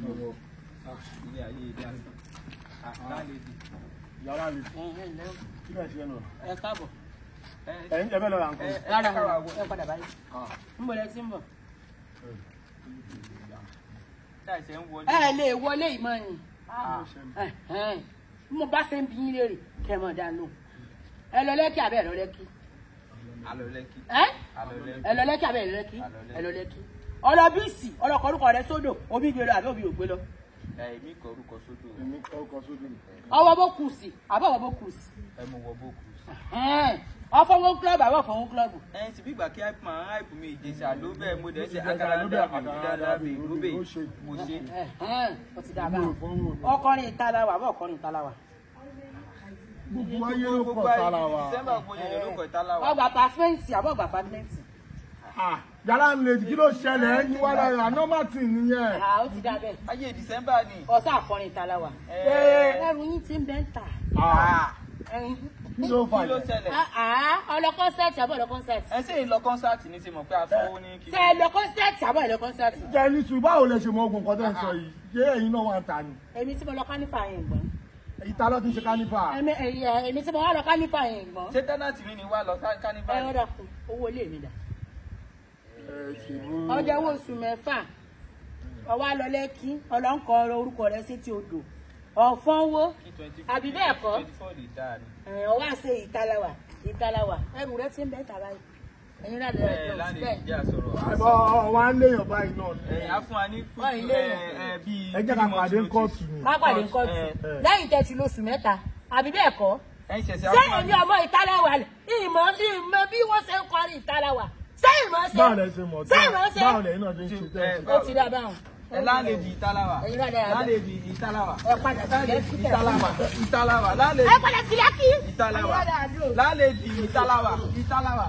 Ilé ayé ilé ayé. Lálejò. Yàrá mi. Kí ló ń ṣe lọ? Ẹ káàbọ̀. Ẹ̀yin ẹ fẹ́ lọ ra nǹkan. Rárá, ẹ padà báyìí. Ń bọ̀ lẹ tí ń bọ̀. Ṣàìṣe ń wọlé. Ẹ lè wọlé ìmọ̀ ni. Bí mo bá ṣe ń bí yín léèrè kẹ́ ẹ mọ̀ dá lóhùn. Ẹ lọ Lẹ́kì àbẹ́ ẹ lọ Lẹ́kì? Alọ Lẹ́kì. Ẹ Alọ Lẹ́kì. ẹ lọ Lẹ́kì àbẹ́ ẹ lọ Lẹ́kì? Ẹ lọ Lẹ́kì. Ọlọ́bíìsì ọlọ́kọ̀ọ́rùkọ rẹ sódò omi gbé lọ àbí omi ò gbé lọ. Èmi kọ orúkọ sódò. Èmi kọ orúkọ sódò. Ọwọ́ bó kù sí àbọ̀ ọwọ́ bó kù sí. Ẹ mú wọ bó kù sí. Ọfọwọ́ kílọ̀bù àbọ̀ ọfọwọ́ kílọ̀bù. Ẹ sì bí ìgbà kí hype man hype mi Ìjẹ̀ṣà ló bẹ́ẹ̀ mo dẹ̀ ṣe àkàrà dábì dábì lóbè mo ṣe. Ó ti dà bá ọkọrin ìtalawa àbọ̀ ọkọrin ìtalawa. Gbogbo ayé ló kọ̀ tara wa. December gbogbo èèyàn ló kọ̀ tara wa. Ọgbà pàfẹ́ǹtì àbọ̀ ọgbà pàfẹ́ǹtì. Yàrá ń lè kí ló ṣẹlẹ̀ ẹ́ ní wàhálà rà normal thing nìyẹn. Ó ti dà bẹ́ẹ̀. Ayé December ni. Ọ̀sán àkọrin ìtalawa. Ẹrù yín ti ń bẹ́ ń tà. Kí ló fà Kí ló yẹn? ṣẹlẹ̀? Ọlọ kọ́nsẹ̀tì àbọ̀ ọlọ kọ́nsẹ̀tì. Ẹ ṣe ìlọ kọ́nsáàtì ní ṣe mọ̀ pé a fọwọ́ ní kí. Ṣé ẹ lọ kọ́nsẹ̀tì àbọ̀ ẹ lọ kọ́nsẹ̀tì? Jẹ́ ní sùúrù, báwo lẹ ṣe mọ ogun nǹkan tẹ́ ń sọ yìí? Ṣé ẹ̀yin náà wà ń ta ni? Èmi tí mo lọ kánífà yẹn gbọ́n. Ìta ló ti ń ṣe kánífà. Èmi tí mo wá lọ kánífà yẹn gbọ́n. Ṣé tẹ́nàtì mi ni wá lọ kánífà Ẹ ni? ọ̀dà kù owó ilé mi dà. Ọjọ́ owó oṣù mẹ́fà ọwọ́ lọ Lẹ́kí ọlọ́nkọ orúkọ rẹ sí ti odò ọ̀fọ́nwó àbí bẹ́ẹ̀ kọ́ 24 lè dáa ni. ọwọ́ àṣẹ ìtalawa ìtalawa ẹrù rẹ ti ń bẹ́ tàbá yìí ẹ̀yin náà lè Ẹ rẹ̀ láti bẹ́ẹ̀. ìjà sọ̀rọ̀. Ẹ̀bọ̀ wa ń léèyàn báyìí náà. Ẹ á fún wa ní Wọ́n ilé yẹn. bíi. Ẹ jẹ́ ká pàdé ní kóòtù ni. Ká pàdé kóòtù lẹ́yìn tẹ̀sí lóṣù mẹ́ta àbí bẹ́ẹ̀ kọ́. Ẹ ṣẹ̀ṣẹ̀ á Ṣé fún wa èmi ní. ọmọ ìtalawa ìmọ̀ ìmọ̀ bí wọ́n ṣe ń kọrin ìtalawa ṣé ìmọ̀ ṣe Báwo lẹ ṣe mọ̀ ṣé ìmọ̀ ṣe báwo lẹ náà ṣe ń ṣe tẹ́ ẹ ṣe? ó ti dá báwọn. Ẹ láńlẹ́dì ìtalawa. Ẹ̀yin náà lè- Láńlẹ́dì ìtalawa. Ẹ padà sí Lẹ́kí. Ìtalawa. Ìtalawa. Láńlẹ́dì Ẹ padà sí Lẹ́kí. ìtalawa. Láńlẹ́dì ìtalawa. Ìtalawa.